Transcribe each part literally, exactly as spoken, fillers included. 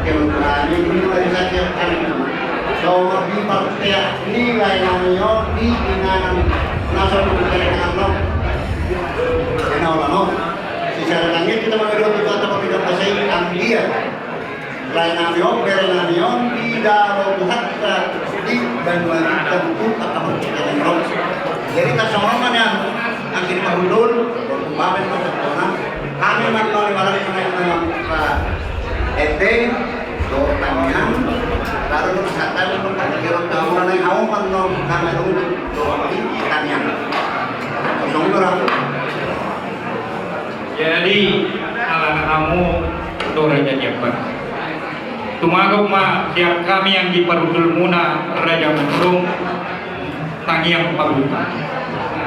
Kemudian ini mulai saja kami. Songon i ma parpeak ni lae nami on di inganan na so di perengan lo. Kena olah no. Secara tanggung kita mengadukan Tuhan tempat tidak pasai anggia. Lae nami on, bere nami on, di dalo Tuhanta, di banua kita untuk apa kita yang ro. Jadi tak sama mana anggi parhundul, bapak, kami manoli malam ini, Ende, do tangiang, lalu nu satan nu parkiro tahu na nai hau manno kami dulu do tangiang. Kosong berapa? Jadi ala na hamu do raja ni amban. Tumagom ma sian hami anggi parhundulmuna Raja Mandung. Tangiang pabuka.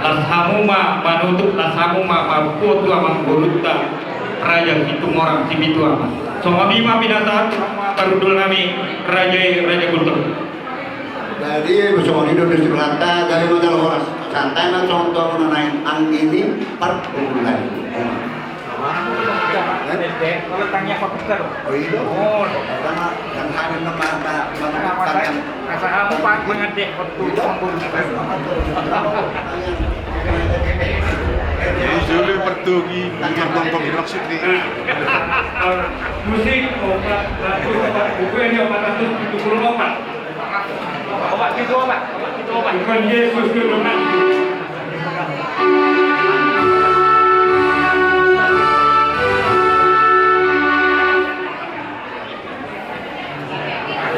Las hamu ma manutup, las hamu ma mamboan tu amangborunta Raja Situmorang Sipitu Ama. Songon i ma pinasahat parhundul nami Raja i, Raja Gultom. Jadi songon i do disi berkata, jadi modal horas. Santai ma songon tu amuna naeng anggi ni parhundul nami. Asa hamu, Pak, mangandek waktu memburu. Jadi dulu pertugi, bukan kompok maksud ni. Musik, oh, Pak, buku ini empat ratus tujuh puluh empat. Obat pitu obat, obat pitu obat. Ikon Yesus tu, Tuhan.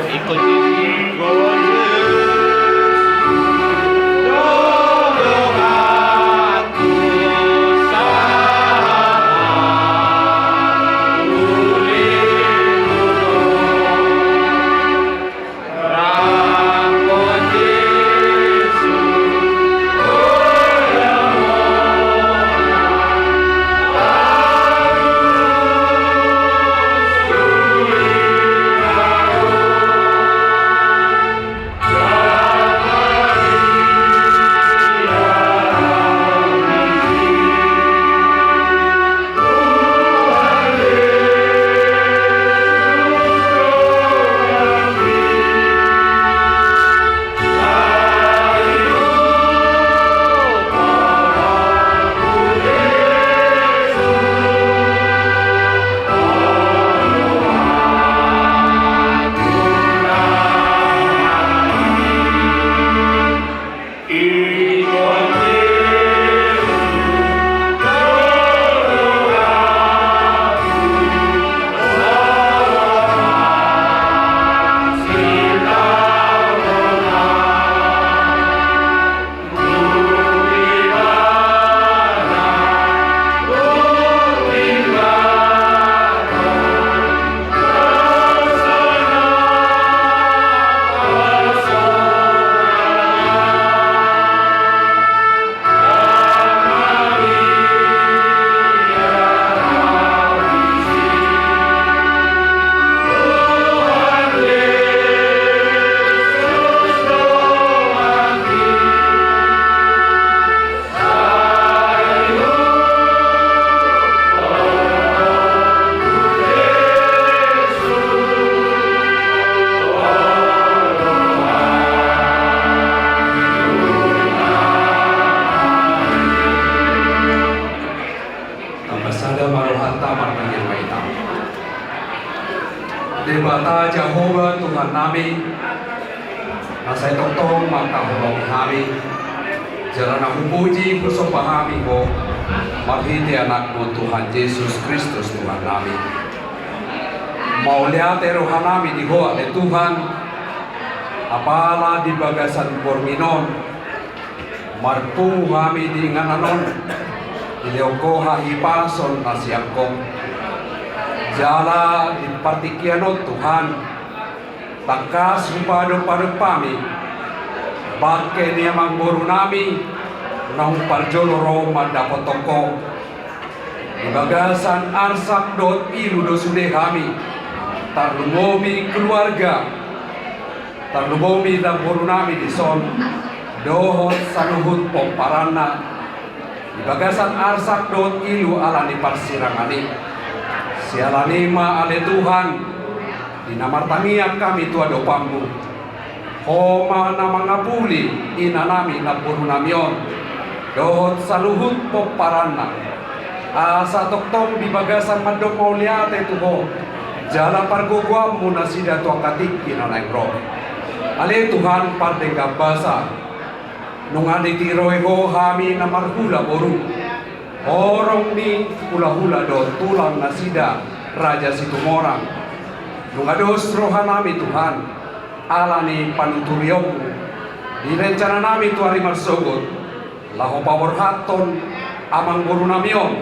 Ikon Yesus. Tamba sada ma rohanta, martangiang ma hita. Debata Jahowa Tuhannami, na sai tongtong mangkaholongi hami, jala na hupuji husomba hami Ho, marhite Anakmu Tuhan Jesus Kristus Tuhannami. Mauliate rohanami di Ho ale Tuhan, apala di bagasan borngin on, marpungu hami di inganan on, dilehon Ho hahipason na sian Ho. Jala di partingkian on Tuhan, tangkas hupadompadomp hami bangke ni amangborunami na umparjolo ro mandapothon Ho. Di bagasan arsak dohot ilu do sude hami, tarlumobi keluarga, tarlumobi namborunami dison, dohot saluhut pomparanna, di bagasan arsak dohot ilu ala ni parsirangan i. Siala ni i ma ale Tuhan, Na martangiang hami tu adopanmu, Ho ma na mangapuli inanami namborunami on dohot saluhut pomparanna, asa tongtong di bagasan mandok mauliate tu Ho jala pargogoanmu nasida tu angka tingki na naeng ro. Ale Tuhan pardenggan basa, nunga ditiroi Ho hami na marhula boru, horong ni hulahula dohot tulang nasida Raja Situmorang. Nunga dos rohanami Tuhan, ala ni panuturionmu di rencananami tu ari marsogot, laho paborhathon amangborunami on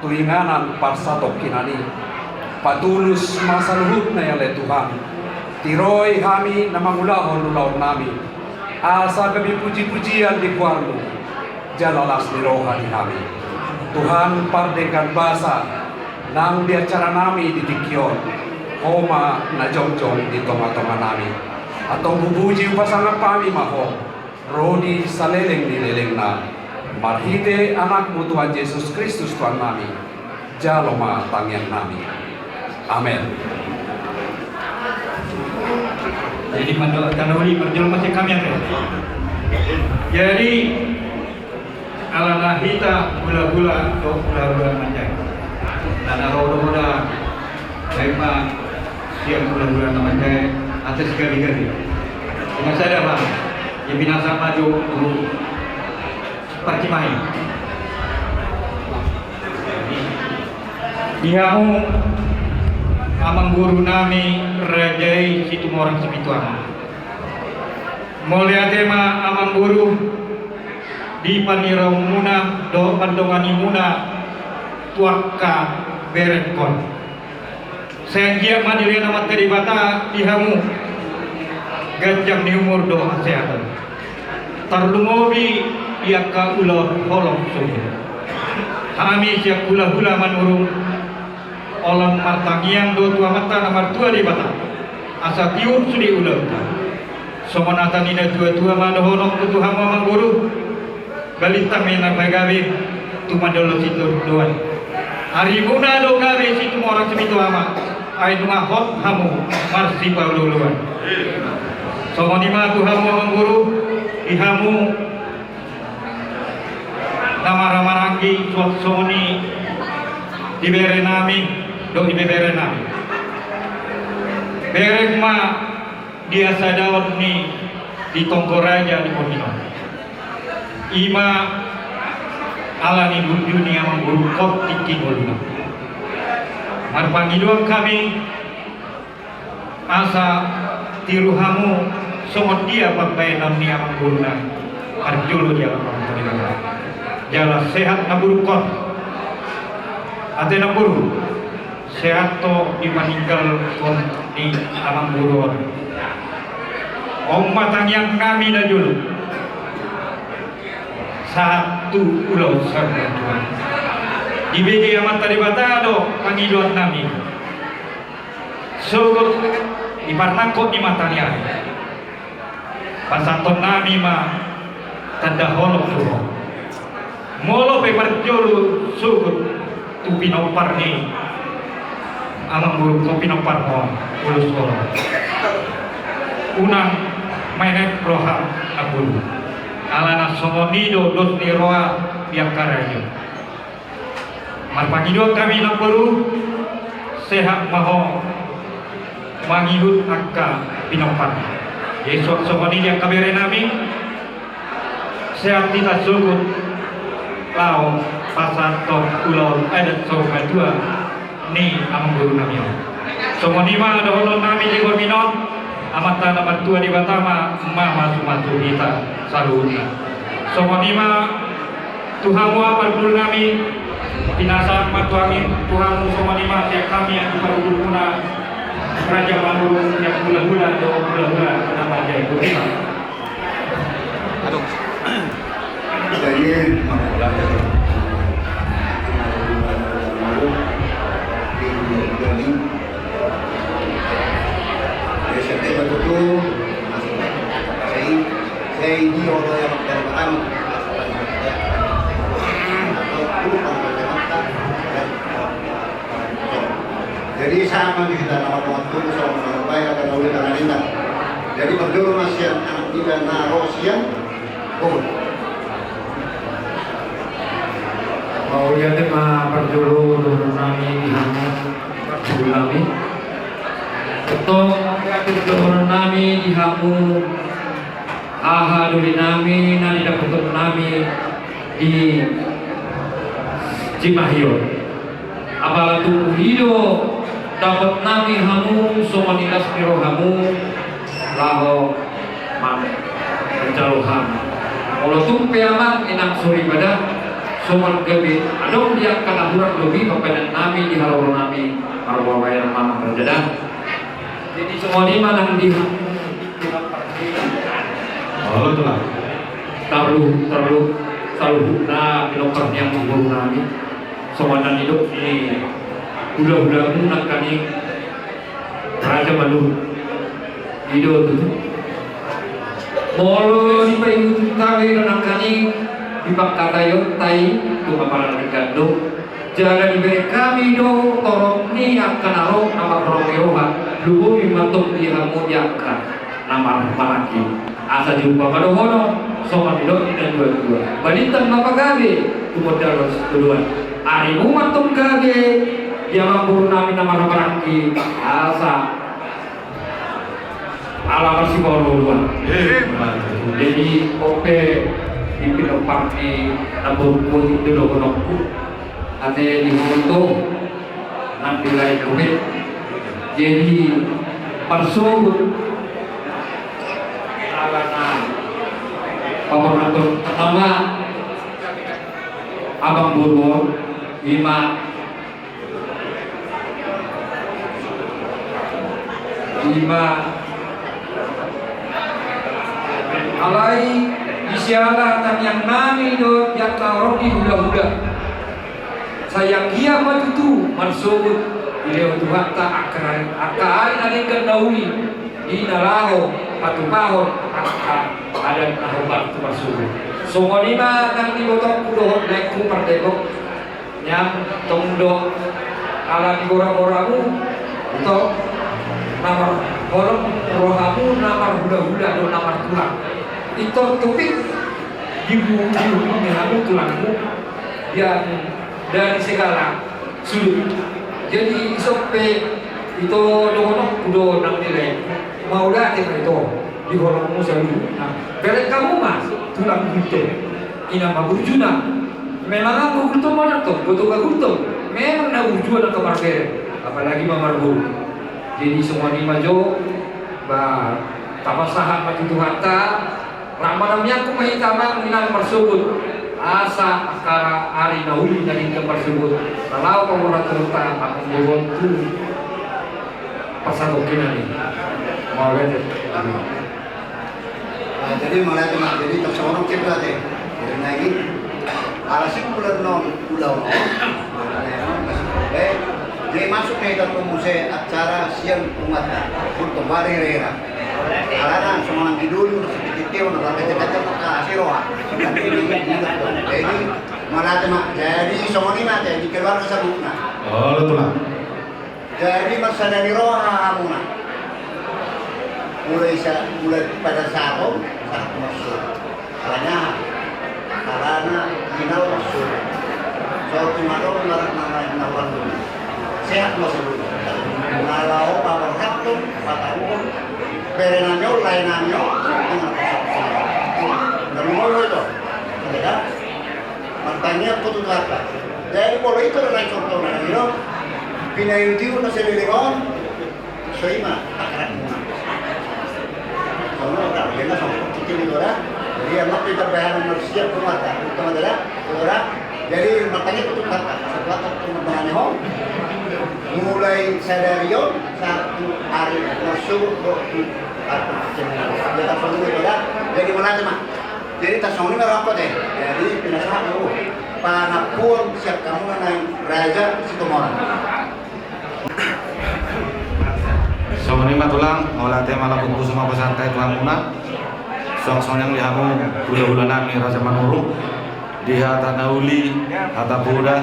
tu inganan parsatongkinan i. Patulus ma saluhutna i ale Tuhan, tiroi hami na mangulahon ulaonnami, asa gabe pujipujian di goarmu jala las ni roha di hami. Tuhan pardenggan basa, nang di acaranami di tingki on, Ho ma na jongjong di tongatonganami. Antong hupuji hupasangap hami ma Ho ro di saleleng ni lelengna, marhite Anakmu Tuhan Jesus Kristus Tuhannami. Jalo ma tangiangnami. Amen. Jadi mandok tanda uli, parjolo ma sian hami ate. Jadi alana hita hulahula dohot hulahula na manjae, na ro do hoda, baen ma sian hulahula na manjae ate sigabegabe. Nunga sada ma, ia pinasahat ma jo tu partimai. Di hamu amangborunami raja i Situmorang Sipitu Ama. Mauliate ma amangboru di paniraonmuna dohot pandonganimuna tu angka berengkon. Sai anggiat ma dilehon Amanta Debata di hamu ganjang ni umur dohot hasehatan, tarlumobi di angka ulaon holong sogot. Hami sian hulahula Manurung holan martangiang do tu Amanta na martua Debata asa tiur sude ulaonta. Songon hata ni natuatua ma dohononku tu hamu amangboru, balintang ma na pagabe tumandangkon sitorop do ari. Arimuna do gabe Situmorang Sipitu Ama, ai nunga hot hamu marsipaolooloan. Songon i ma tu hamu amangboru, di hamu na marhahamaranggi, suang songon i di berenami dohot ibeberenami. Bereng ma di hasadaon ni di tonggo raja di borngin on. I ma ala ni burju ni amangborungkon tingki ngoluna. Marpangidoan hami asa tiru hamu songon dia pambahenan ni amangboruna parjolo di alam on tadi. Jala sehat namborungkon. Ate namboru, sehat do di paninggalhon ni amangboru on. On ma tangiangnami na jolo. Sahat tu ulaon saur matua. Dibege Amanta Debata do pangidoannami. Sogot di parnangkok ni mata ni ari, pasahatonnami ma tanda holong tu ho. Molo pe parjolo sogot tu pinompar ni amangborungkon, pinomparmu, ulos holong, unang menek roham, amangboru. Alana songon i do dos ni roha di angka raja. Marpangidoan hami, namboru, sehat ma ho mangihut angka pinompar. Jadi suang songon i di angka berenami, sehat hita sogot laho pasahathon ulaon adat saur matua ni amangborunami on. Songon i ma dohononnami di borngin on, Amanta na martua Debata ma mamasumasu hita saluhutna. Songon i ma tu hamu amangborunami, pinasahat ma tu hami, tu hamu songon i ma sian hami angka parhundulmuna, raja Manurung, sian hulahula dohot hulahula na manjae. Jadi, jadi sama di kita nama waktu sama Jadi parjolo ma sian anak nida na ro sian Bogor. Mauliate ma parjolo dohonon nami di hamu parjolo nami. Tong mauliate dohonon nami di hamu haha doli nami na nidapoton nami di Cimahi on. Apala tung i do dapot nami hamu songon i las ni rohamu laho manjalo hamu. Molo tung pe amang inang soripada songon gabe adong di angka na hurang lobi pambahenan nami di haroro nami marboa baen manang raja da. Jadi songon i ma nang di hamu. Olo tulang. Tarlu tarlu saluhutna pinompar ni amangboru nami. Songon na nidok ni hulahulamu nangkaning raja manurung. I do tutu. Molo dipaihutihut hami do nangkaning di pangkataionta i tu apala na denggan do. Jala dibereng hami do torop ni angka na ro na marholong ni roha, lumobi ma tong di hamu di angka na marhahamaranggi. Asa diupa ma dohonon songon nidok ni na tuatua. Balintang ma pagabe tumundalhon sitadoan. Arimu ma tong gabe di amangboru nami na marhahamaranggi asa ala marsipaolooloan. Jadi on pe di pinompar ni na borungku i do dohononku. Ate di hoto nang di laengku be. Jadi parsogot ala na paborhathon pertama amangboru on ima Ima. Alai di siala tangiang nami do di angka horong ni hulahula. Sai anggiat ma tutu marsogot dilehon Tuhanta angka ari, angka ari na denggan na uli di na laho patupahon angka adat na hombar tu marsogot. Songon i ma nang di botongku dohot laengku pardenggan. Nian tong do ala ni goragoramu, ito na marholong rohamu na marhulahula do na martulang. Ito topik di bu-, di hubungi hamu tulangmu yang dari segala sudut. Jadi ison pe ito dohononku do nang nilai. Mauliate ma ito di holongmu saluhutna. Bereng hamu ma tulang Gultom. Ina ma burjuna. Memang anggo Gultom manang tong, boto Gultom. Memang na burju angka marbereng. Apalagi ma marboru. Jadi songon i ma jo, ba, tapasahat ma tu Tuhanta. Rap ma namiangku ma hita amang inang marsogot. Asa angka ari na uli na denggan marsogot. Na laho paborhathonta amangboru on tu pasatongkinan i. Mauliate. Nah, jadi mauliate ma, jadi tarsongon on kita te. Jadi nai ala simpulan non ulaon on. Jadi masuk ma hita tu muse acara sian punguanta. Untuk bari rera. Alana songon anggi dulu, seperti teo, na bangga cepat-cepat, ah, si roha. Jadi mauliate ma, jadi songon i ma, jadi keluarga saluhutna. Oh, betul lah. Jadi marsada ni roha hamuna. Mulai sa-, mulai pada saat on, saat masuk. Alana, alana inal masuk. Soal tu madon marak nama inal masuk. Sehat masuk. Kalau apa berhak tu, patahun. Berenanyo, lainanyo. Dengan pasal-pasal. Dan mau itu. Ada kan? Martangiang tu Tuhanta. Jadi molo ito do naeng contohna nang i do, pinaihutihut na saleleng on, so i ma takaranmuna. Songon on, songon on, songon on, songon on. Jadi amang pe tarbahanan na siap tu mata, tu mata da, tu da. Jadi martangiang tu Tuhanta, asa Tuhanta tu mata ni ho. Mulai sadari on, sahat tu ari marsogot dohot tu ari. Jadi mauliate ma. Jadi tarsongon i ma rap ma te. Jadi pinasahat ma, oh, panampuon sian hamuna naeng Raja Situmorang. Songon i ma tulang, mauliate ma, laho pusu ma pasahatta tu hamuna. Suang songon i di hamu hulahula nami Raja Manurung. Di hata na uli, hata poda,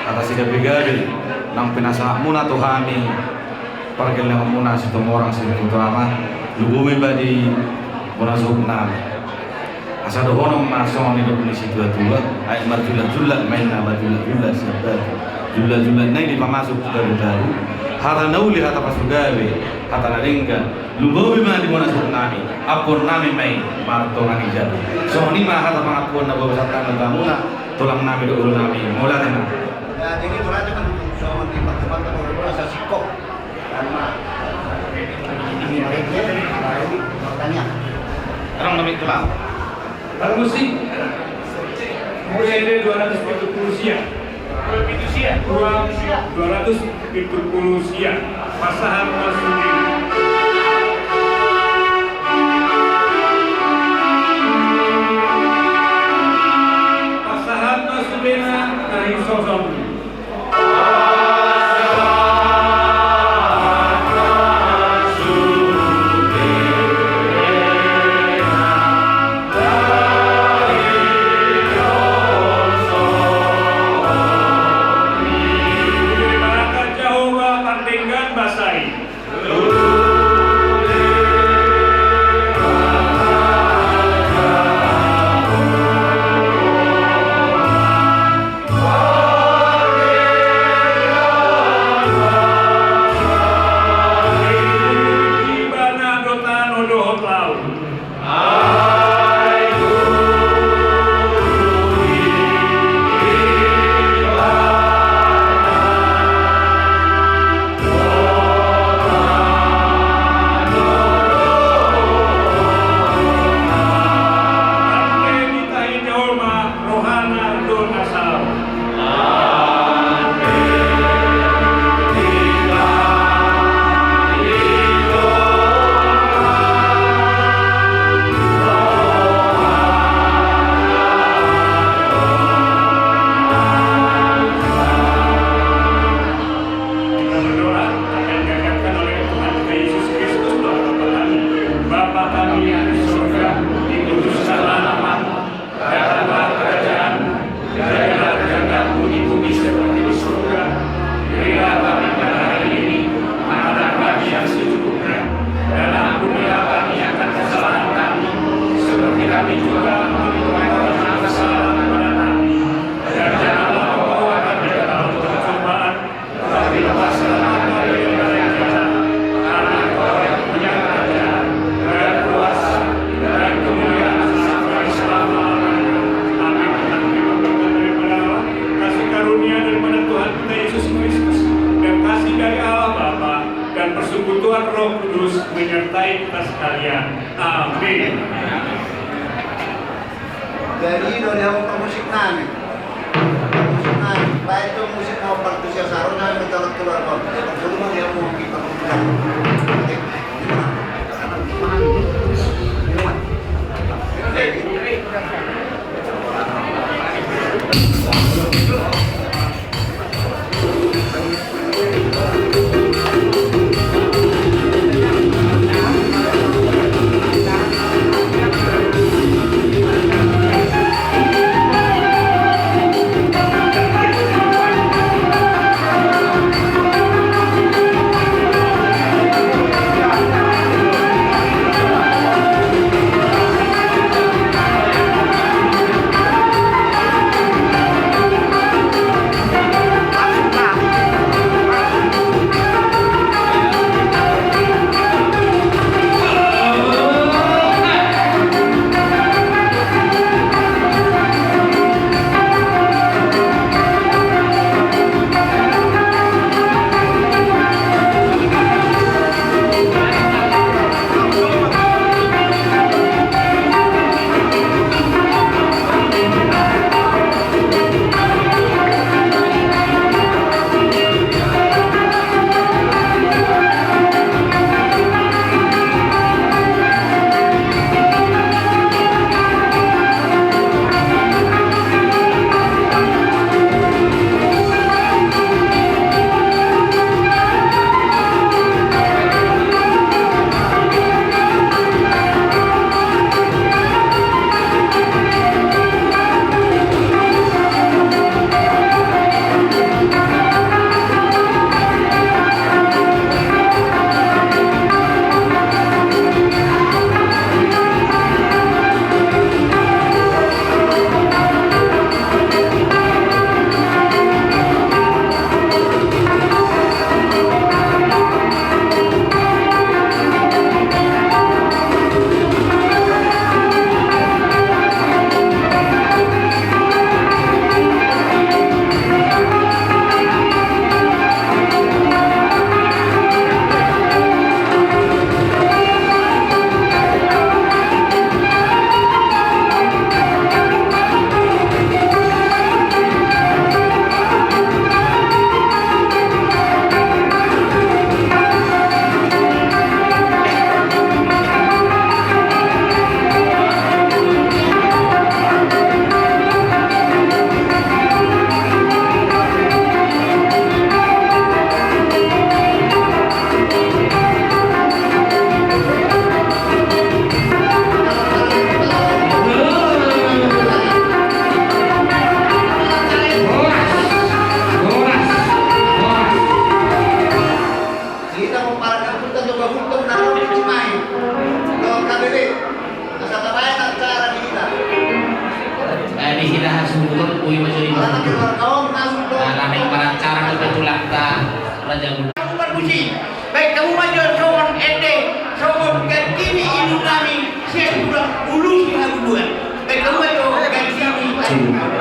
hata sigabegabe naung pinasahatmuna tu hami. Pargellengonmuna Situmorang Situmorang, lumobi ma di bona suhut nami. Asa dohonon ma songon nidok ni situatua, ai marjulak-julak ma inna marjulak-julak sian batu. Julak-julak na i dipamasuk tu gabe baru. Hata na uli, hata pasugabe, hata na denggan. Lumobi ma di bona suhut nami. Ampuon nami ma i martonga ni jabu. Songon i ma hata pangampuon na hupasahat hami tu hamuna, tulang nami dohot ulu nami. Mauliate ma. Ya, jadi itu aja kan, songon di partemuan kan, asa singkop. Orang kami tulang. Permusik. Mulai dari dua ratus tujuh puluh sia. Dua, dua ratus tujuh puluh sia. Pasahat ma sude. Pasahat ma sude na, na i soson. Jahowa pardenggan basa i. Ibana do tano dohot laut. Rohana do na saut. Kita berdoa akan diangkatkan oleh Tuhan kita Yesus Kristus doa Bapa kami. Bapa kami yang di surga, dikuduskanlah nama-Mu. Datanglah kerajaanMu, jadilah kehendakMu di bumi seperti di surga. Berilah kami pada hari ini makanan kami yang secukupnya, dan ampunilah kami akan kesalahan kami, seperti kami juga mengampuni orang yang bersalah kepada kami. Dan jangan bawa kami ke dalam pencobaan, kasih karunia daripada Tuhan kita Yesus Kristus, dan kasih dari Allah Bapa, dan persekutuan Roh Kudus menyertai kita sekalian. Amin. Jadi, do di hamu permusik nami. Permusik nami. Baik, tu musik mau partusia saro, nami mencolok keluar kau. Jadi, permusik nami. Alana keluarga on masuk do. Alana i paracara do tulangta Raja Bulu. Kamu parmusi, baen hamu ma jo songon ende, songon ganti ni inang nami sian tulang Bulu Sihabuluan. Baen hamu ma jo ganti ni inang nami.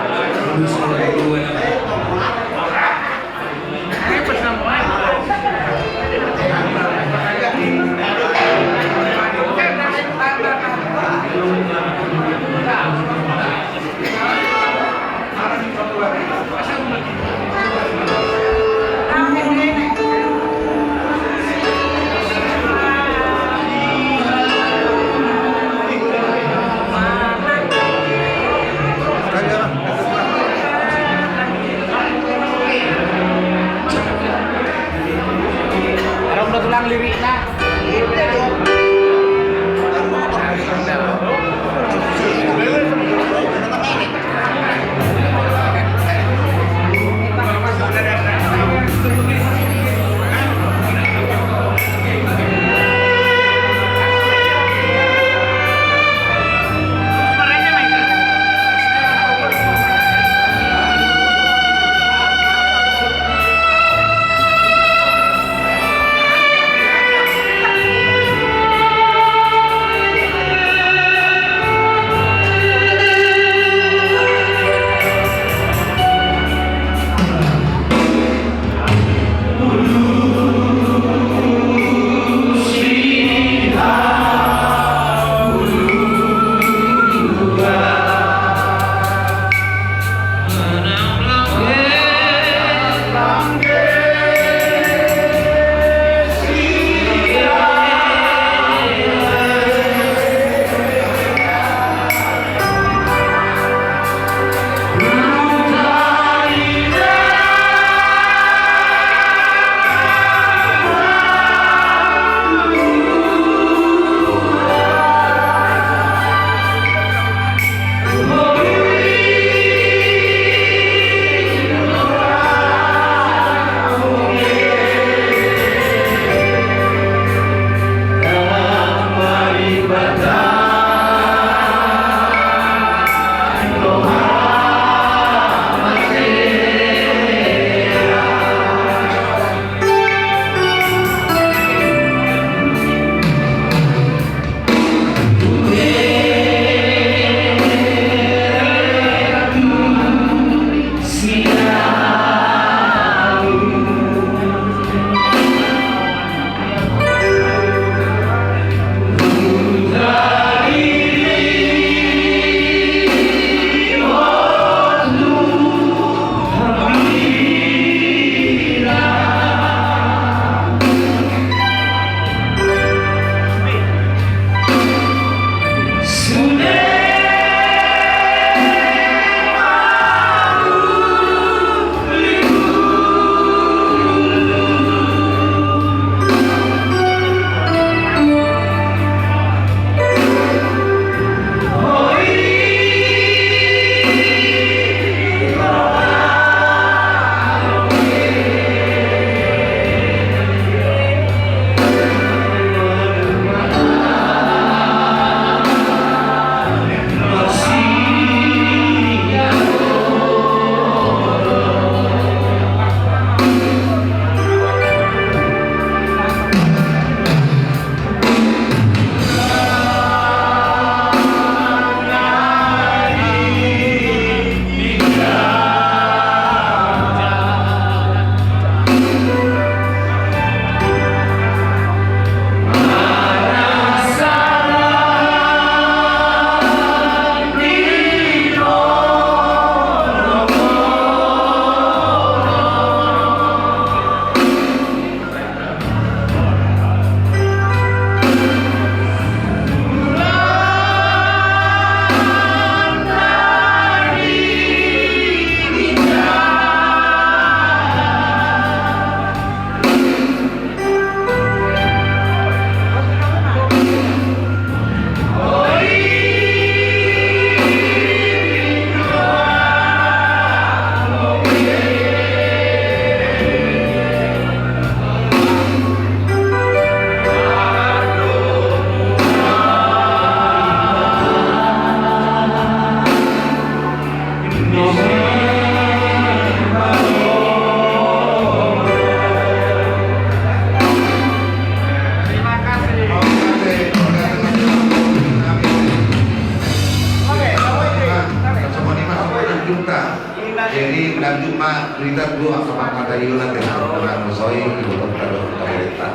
Cuma berita dua sama kata Yona tentang menang soi di botol tado kita.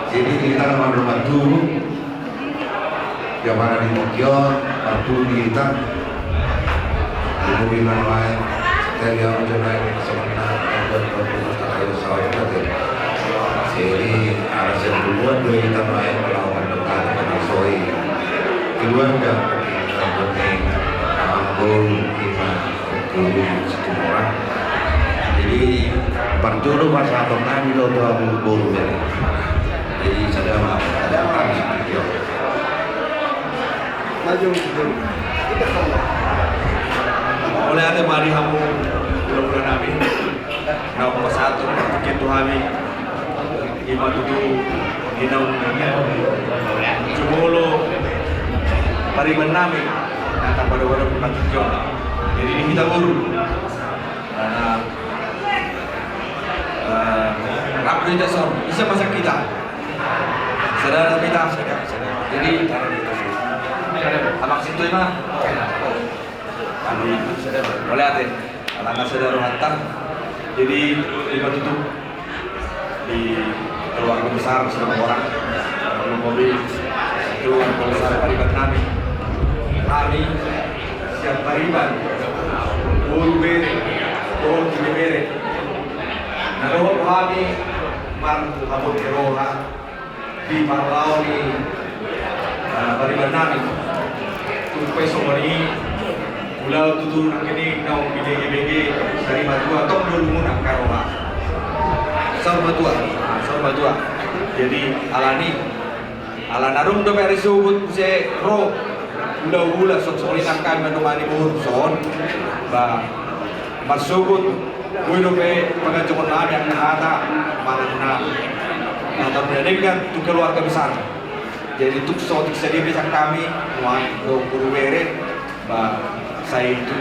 Jadi kita nama rumah tuh ya mana di Tokyo, waktu kita di mobil lain dari yang udah naik sebenarnya buat buat ayo soi kita. Jadi alasan kedua dua kita main melawan dengan soi keluarga kita. Ampun, kita Guru Situmorang. Jadi parjolo pasahaton nami do tu hamu boru. Jadi sada ma, sada ma. Maju, maju. Kita sama. Mauliate ma di hamu hulahula nami. Na pasahaton tu hami. Ima tutu di naung jumolo pariban nami na tapadohot hami. Jadi di hita boru na rap do hita son, ise ma sian hita? Sada hita. Jadi amang sintu ima. Mauliate. Alana sada rohanta. Jadi ima tutu di keluarga besar Situmorang, terlebih keluarga besar pariban nami. Hami sian pariban boru bere dohot bere na dohot hami marhabot roha di parlao ni pariban nami. Tung pe songon i, ulaon tutu nangkining naung binege-bege sari matua tong do lungun angka roha. Saur matua, saur matua. Jadi alani, ala na dung dope ari sogot muse ro hulahula songon i nang hami mandongani boru son. Ba marsogot boi dope panganjongon nami angka hata manang na hata na denggan tu keluarga besar. Jadi tung saotik sadia pe sian hami nuaeng dohot boru bere ba sai tu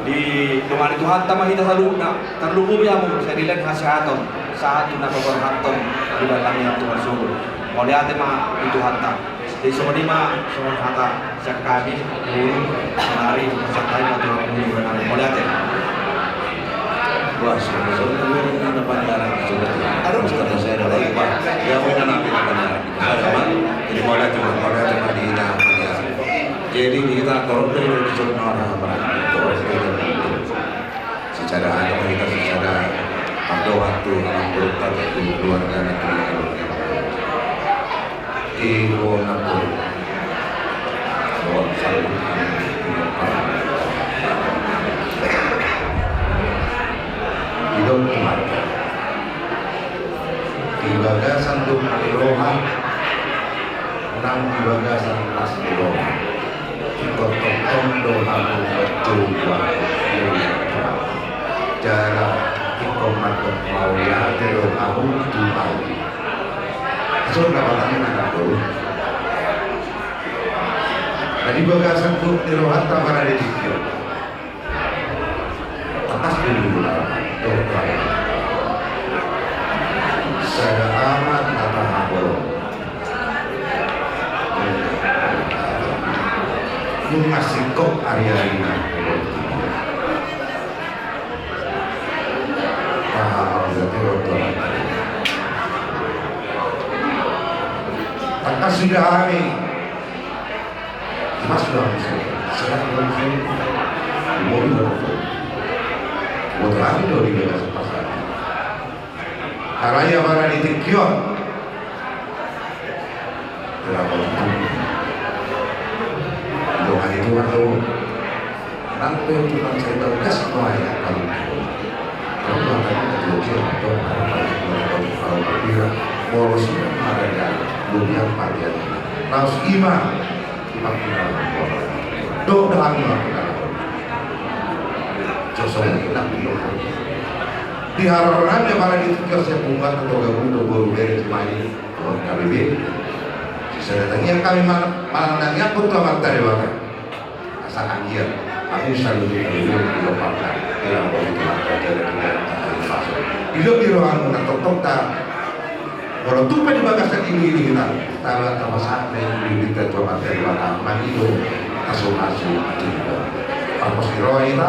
di dongani Tuhanta ma hita saluhutna. Tarlumobi hamu sai dilehon hasehaton sahat tu na paborhathon di bagasan ni Tuhan solu. Mauliate ma di Tuhanta. Jadi songon i ma songon hata sian hami. Mauliate. Wah, songon i songon i na pandaran songon i. Aduh, sudah saya ada lagi, Pak. Ya, mau nanam di pandaran. Ada, Pak. Jadi mauliate, mauliate, Pak, di ina. Jadi kita torop dari itu semua orang. Torop dari itu. Secara agama kita secara berdoa tu anak berempat itu keluarga nanti. Ibu nampun. Bawa salam. Ibu keluarga. Di bagasan dohot ni roha, nang di bagasan las ni roha. Ingkon tongtong do hamu marjuang. Jala ingkon mandok mauliate do hamu tu Tuhan. Songon na patangi na do. Na di bagasan dohot ni rohanta marade di Tokyo. Atas dulu lah. Sada amat na tahaholongi. Nunga singkop ari-arina. Tahaholongi. Tangkas sudah hami. Mas, sudah hami. Sudah hami. Mau di mana? Mau terakhir dua ribu dua belas pas. Alai apala di tingki on. Terang on. Dongani Tuhan do. Nang pe Tuhan sai bagas nuaeng. Kalau Tuhan tadi na Tuhan, Tuhan, Tuhan, Tuhan, Tuhan, Tuhan, Tuhan, polos, ada, ada, dunia, padian. Laos ima. Dohot hami ma. Di haroro nami apala di tingki on, sian punguan, ketua gabungan, ketua boru, bere, jemaat, dohot K B B. Sisada tangiang hami manang, manang tangiang tu Amanta Debata. Asa anggiat hami saluhutna di lompatna, di lompatna. Di lompatna. Molo tung pe di bagasan iluilu hita, tapasahat ma iluiluta tu Amanta Debata, mangido pasupasu. Parpos ni roha hita,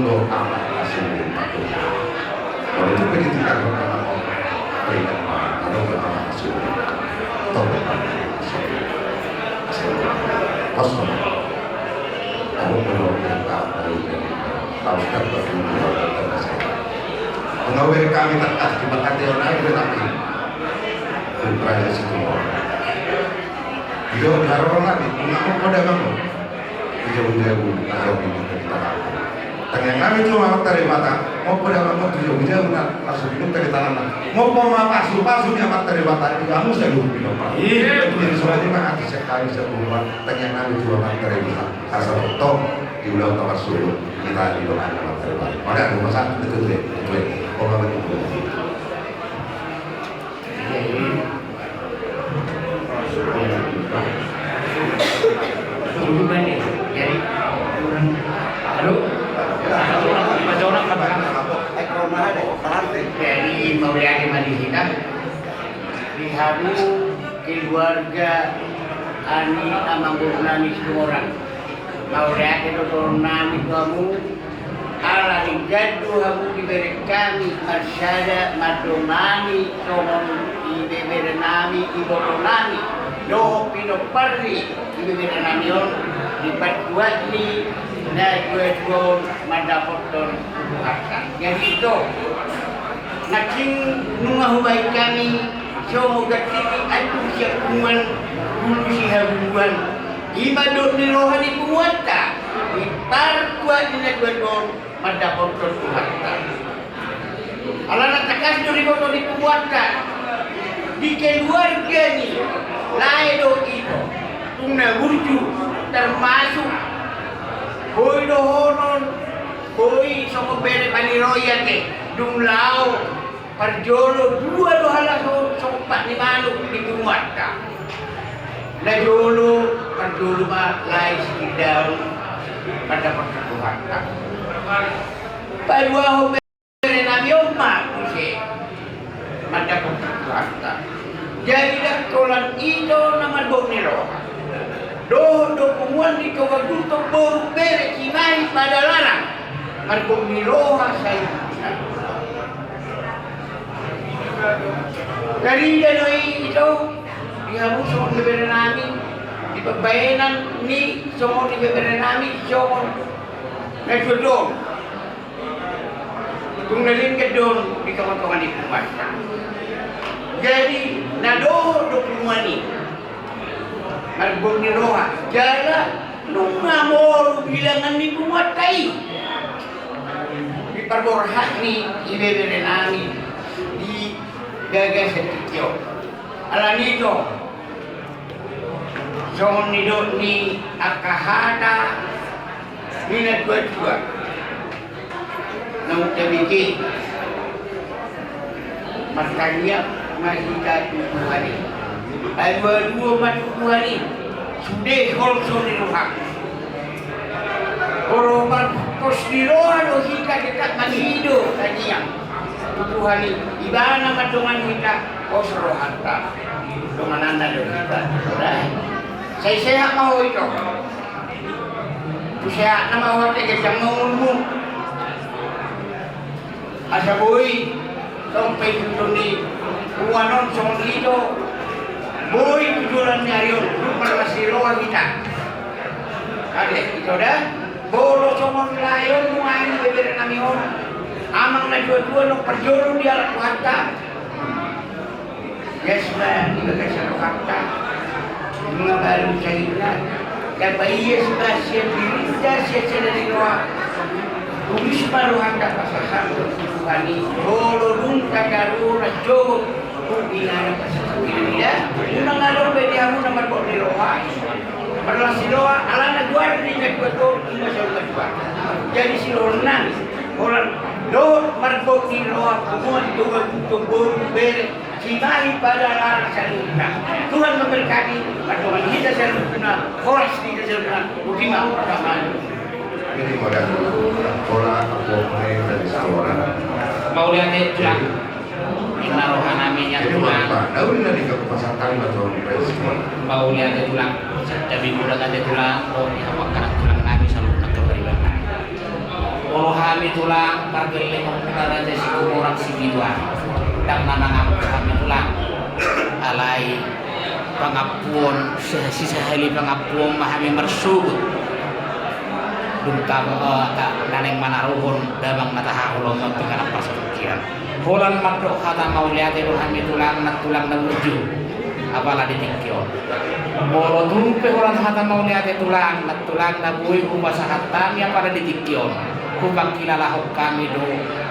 adong do anak asi ni Pak Tuhan. Kalau itu begitu kan, kalau mau, baik, adong do anak asi ni Pak Tuhan. Kosong. Adong do yang tak ada. Tahu tak betul. Mengawe kami tak kasih makan dia naik berarti. Berani situ. Iyo, di haroro nami, nunga molo damang on. Di jabu-jabu, na ro di kita. Tangiang nami tu Amanta Debata, molo damang on tu jabu-jabu na, langsung minum dari tangan. Molo ma pasu-pasu ni Amanta Debata, di kamu saya dulu minum. Iya. Jadi soalnya mah hati sekali saya berubah. Tangiang nami tu Amanta Debata. Asa tong, di ulang tahun solo, kita di doa Amanta Debata. Maka di rumah sakit betul, betul. Oh, betul. Jadi, mauliate ma di hita, di hamu keluarga ni amangboru nami Situmorang. Mauliate do dohonon nami tu hamu, ala denggan do hamu dibereng hami marsada mandongani songon ibebere nami, iboto nami, dohot pinompar ni ibebere nami on, di partuat ni na dua-dua on mandapothon tu Tuhanta. Jadi ito, nangkin nunga hubaen hami songon ganti ni andu sian punguan, bulu sihabuluan. I ma dohot ni roha ni punguanta, di partuat ni na dua-dua on mandapothon Tuhanta. Alana tangkas do diboto ni punguanta, di keluarga ni lae dohot ito, tung na burju, termasuk boi dohonon, boi songon bere paniroi ate, dung laho parjolo dua do halak on, sompat ni manuk di punguanta. Na jolo, parjolo ma lae Sitindaon mandapothon Tuhanta. Paduahon bere nami on ma muse mandapothon Tuhanta. Jadi ndang holan ito na marbot ni roha. Dohot do punguan ni Toga Gultom boru bere Cimahi Padalarang marbot ni roha saluhutna. Tarida do i ito, di hamu songon bebere nami, di pambaenan ni songon bebere nami, songon na dua-dua on. Tung na denggan do on di tonga-tonga ni punguanta. Jadi na dohot do punguan i marbot ni roha, jala nunga moru bilangan ni punguanta i. Di parborhat ni ibebere nami di bagasan tingki on. Alani i do, songon nidok ni angka hata ni na tua-tua. Naung tabege, martangiang ma hita tu Tuhan i. Alu-aluhon ma tu Tuhan i sude holso ni roham. Molo marpos ni roha do hita, tetap mangido tangiang tu Tuhan i. Ibana mandongani hita, pos rohanta, dongananna do hita. Sai sehat ma ho ito. Tu sehatna ma ho ate, ganjang ma umurmu. Asa boi tong paihuthu ni punguan on songon ito, boi tu joloan ni ari on dung marlas ni roha hita. Ate ito da, molo songon lae on nunga i bebere nami on, amang na tua-tua, nunga parjolo dialap Tuhanta. Ias ma di bagasan rohanta, nunga balu sahitna, tapaias ma sian dirinta, sian sada ni roha. Tulus ma rohanta pasahathon tu Tuhan i, molo dung tataru nasogot tu inganan pasahathon i da. Unang adong be di hamu na marbot ni roha, marlas ni roha, alana goar ni na tua-tua i ma saur matua. Jadi sidohonon nami, holan dohot marbot ni roha punguan Toga Gultom boru bere Cimahi Padalarang saluhutna. Tuhan memberkati, mandongani hita saluhutna, horas di hita saluhutna. Botima, Tuhan. Jadi modal pola, pola dari sekolah. Mauliate, Tulang. Inna roha nami nian tulang. Mauliate tulang. Santabi mudar ate tulang. Dohot di hamu angka tulang nami saluhutna pariban. Molo hami tulang pargellengon muna Raja Situmorang Sipitu Ama, ndang na mangampu hami tulang. Alai pangampuon, sisahali pangampuon ma hami marsogot. Dung tabo, eh, ta, na naeng manaruhon damang na tahaholongi on tu inganan parsatongkinan. Holan mandok hata mauliate do hami tulang, nantulang na burju. Apala di tingki on. Molo tung pe holan hata mauliate tulang, nantulang na boi hupasahat hami apala di tingki on. Hupangkilalahon hami do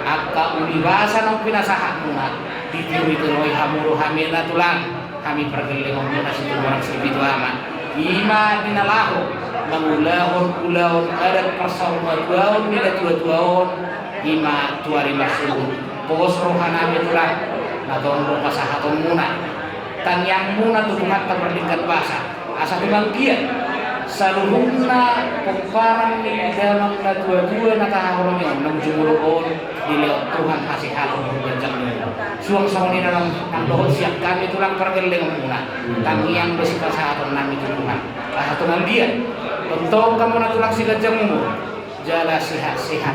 angka uli basa naung pinasahat muna. Ditiruitiroi hamu do hami na tulang. Hami pargellengon muna Situmorang Sipitu Ama. I ma di na laho mangulahon ulaon adat parsaurmatuaon ni natuatua on. I ma tu ari marsogot. Pos roha nami tulang. Na tong do pasahaton muna tangiang muna tu Tuhanta pardenggan basa. Asa tung anggiat saluhutna pomparan ni damang natuatua na tahaholongi on naung jumolo on. Dilehon Tuhan hasehaton dohot ganjang ni umur. Suang songon i na nang, nang dohot sian hami tulang pargellengon muna. Tangiang do sipasahaton nami tu Tuhan. Asa tung anggiat tongtong hamu na tulang siganjang umur. Jala sehat-sehat.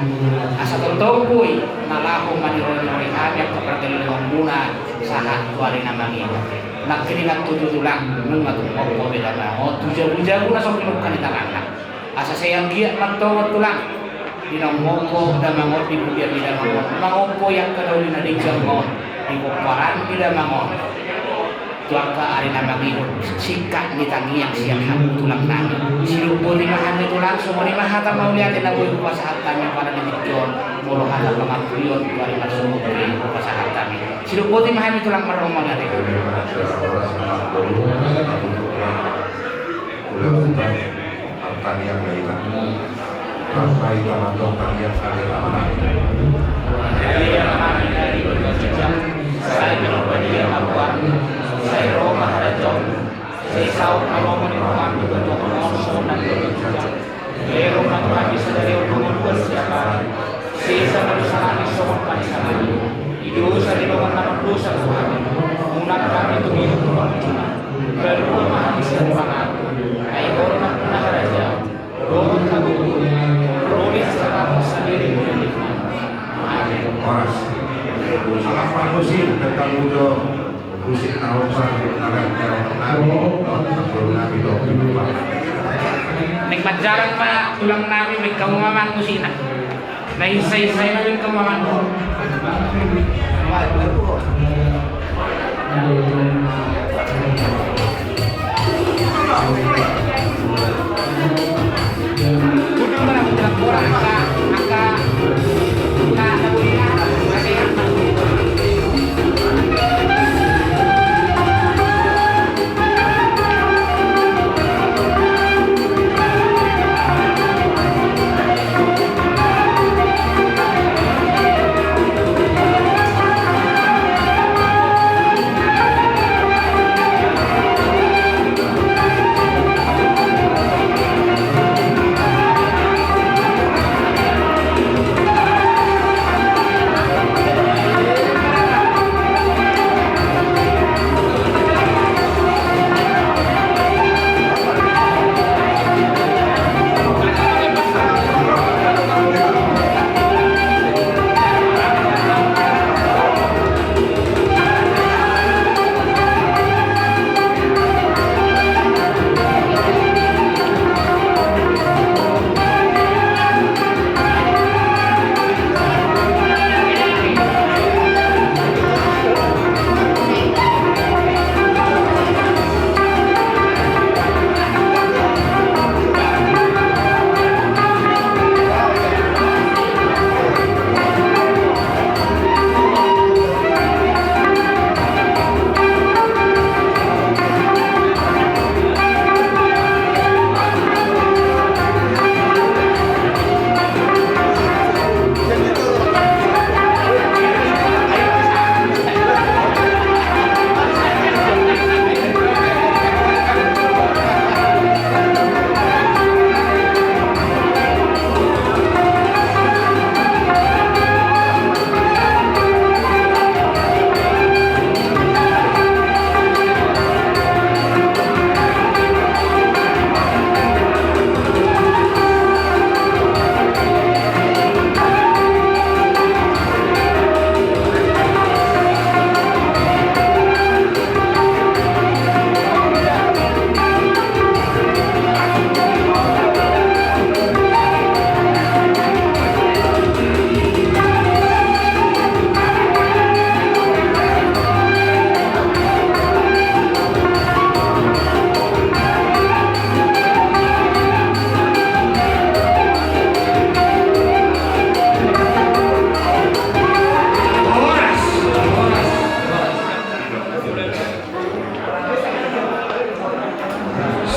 Asa tongtong boi na laho maniroi-niroi hami angka pargellengon muna sahat tu ari na mangihut. Nangkiningan tutu tulang, nunga tung mompo be damang on tu jabu-jabu na so pinungka ni tanganna. Asa sai anggiat mantongon tulang. Di naung mompo damang on, di pudian ni damang on, mangompo i angka na uli na denggan on di pomparan ni damang on. Tu angka ari na mangihut, singkat ni tangiang sian hamu tulang nami. Sidok boti ma hami tulang, songon i ma hata mauliate na boi hupasahat hami apala di tingki on. Molo hata pangampuon tu ari marsogot boi hupasahat hami. Sidok boti ma hami tulang marroha mauliate. Ulaon tani, tani yang lain. Rasa ita mandok tani yang lain. Sai manoba dia kabuan, sai ro ma harajaon, sai saut na lomo ni roham tu batuan on songon na di batuan. Ero na Tuhan di sadari on lomo dua siapa. Sesa na dosa nami songon panesanami. Di dosa di dongan na mardosa tu hami. Unang hami tu gigit tu pangunjunan. Palua ma hami sian pangago. Ai Ho do nampuna harajaon dohot hagogoon. Ro do sian Ho sandiri. Amen. Horas. Alas panusi, bertamu jo. Musik na hombar, na ganjar, na naeng manjalang ma tulang nami, baen hamu ma amang musikna. Na hinsa-hinsa i ma, baen hamu ma amang.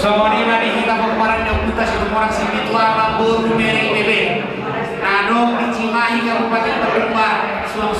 Songon i ma di hita pomparan ni ompunta Situmorang Sipitu Ama boru Mere I B B na adong di Cimahi Kabupaten Tondimbar, suang songon